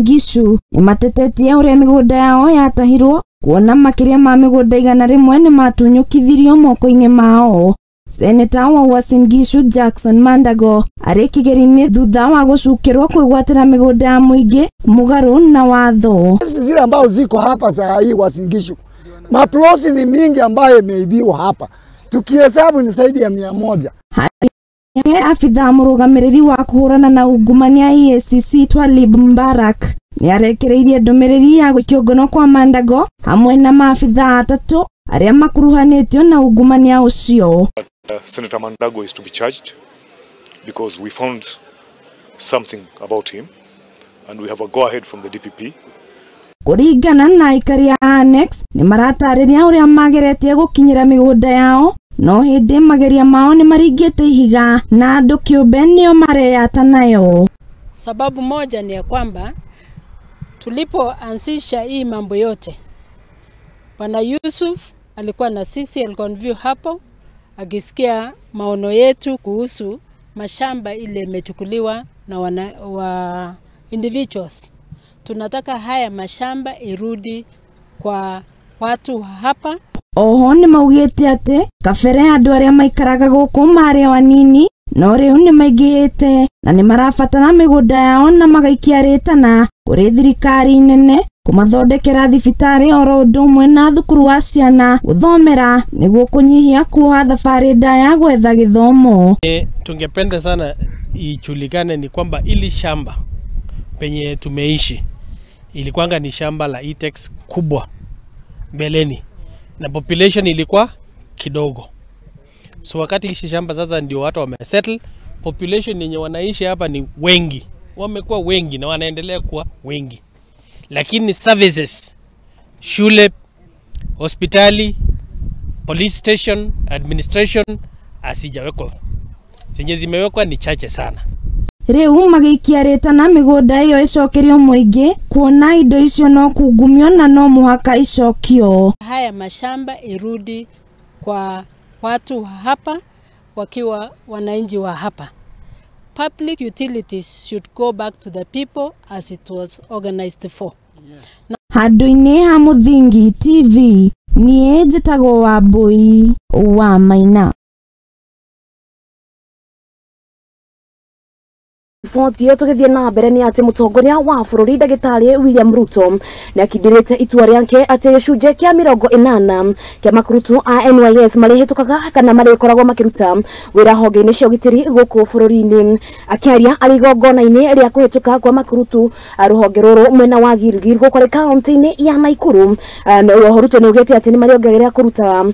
Uasin Gishu nĩmatetetie ũrĩa mĩgũnda yao yatahirwo kuona makĩria ma mĩgũnda 100 nĩmatunyũkithirio moko-inĩ mao. Seneta wa Uasin Gishu Jackson Mandago arĩ kĩgeri-inĩ thutha wa gũcukĩrwo kwĩgwatĩra mĩgũnda ya mũingĩ mũgarũ na watho. Zile ambao ziko hapa saa hii Uasin Gishu, maplosi ni mingi ambayo imeibiwa hapa, tukihesabu ni zaidi ya 100. Afitha mũrũgamĩrĩri wa kũhũrana na ungumania EACC Twalib Mbarak nĩarekereirie ndũmĩrĩri ya gũikio ngono kwa Mandago hamwe na maabitha atatũ arĩa makuruhanĩtio na ungumania ũcio. Senator Mandago is to be charged because we found something about him and we have a go-ahead from the DPP. Kũringana na aikari a Annex nĩmaratarĩria ũrĩa mageretie gũkinyĩra mĩgũnda yao no hĩndĩ mageria mao nĩmaringĩte ihiga na andũ kĩũmbe nĩo mareyata nayo. Sababu moja ni ya kwamba tulipoanzisha hii mambo yote, Bwana Yusuf alikuwa na sisi, alikuwa view hapo akisikia maono yetu kuhusu mashamba ile imechukuliwa na wa individuals. Tunataka haya mashamba irudi kwa watu hapa. Oho nĩmaugĩte atĩ kabere andũ arĩa maikaraga gũkũ marĩ o anini no rĩu nĩmaingĩhĩte na nĩmarabatara mĩgũnda yao na magaikia rĩtana kũrĩ thirikari nene kũmathondekera thibitarĩ oro ũndũ ũmwe na thukuru wa ciana gũthomera nĩguo kũnyihia kuoha thabarĩ ndaya gwetha gĩthomo. Tungependa sana ijulikane ni kwamba ili shamba penye tumeishi ilikuwanga ni shamba la Itex kubwa mbeleni na population ilikuwa kidogo. So wakati hishi shamba sasa ndio watu wamesettle, population yenye wanaishi hapa ni wengi, wamekuwa wengi na wanaendelea kuwa wengi. Lakini services, shule, hospitali, police station, administration asijawekwa. Zenye zimewekwa ni chache sana. Rĩu magĩikia rĩtana mĩgũnda ĩyo ĩcokerio mũingĩ kuona indo icio no kungumio na no mũhaka icokio. Haya mashamba irudi kwa watu hapa wakiwa wananchi wa hapa. Public utilities should go back to the people as it was organized for. Yes. Handũ-inĩ ha Mũthingi TV niĩ njĩtagwo Wambui wa Maina. Riboti ĩyo tũgĩthiĩ na mbere nĩ atĩ mũtongoria wa bũrũri ndagĩtarĩ William Ruto nĩakindĩrĩte itua rĩake atĩ gĩcunjĩ kĩa 80 kĩa makurutu a NYS marĩhĩtũkaga kana marĩkoragwo makĩruta wĩra honge-inĩ cia ũgitĩri gũkũ bũrũri-inĩ. Akĩaria arĩ igongona-inĩ rĩa kũhĩtũka kwa makurutu rũhonge rũrũ mwena wa Gilgil gũkũ kaunti-inĩ ya Nakuru, Ruto nĩaugĩte atĩ nĩmarĩongagĩrĩra kũruta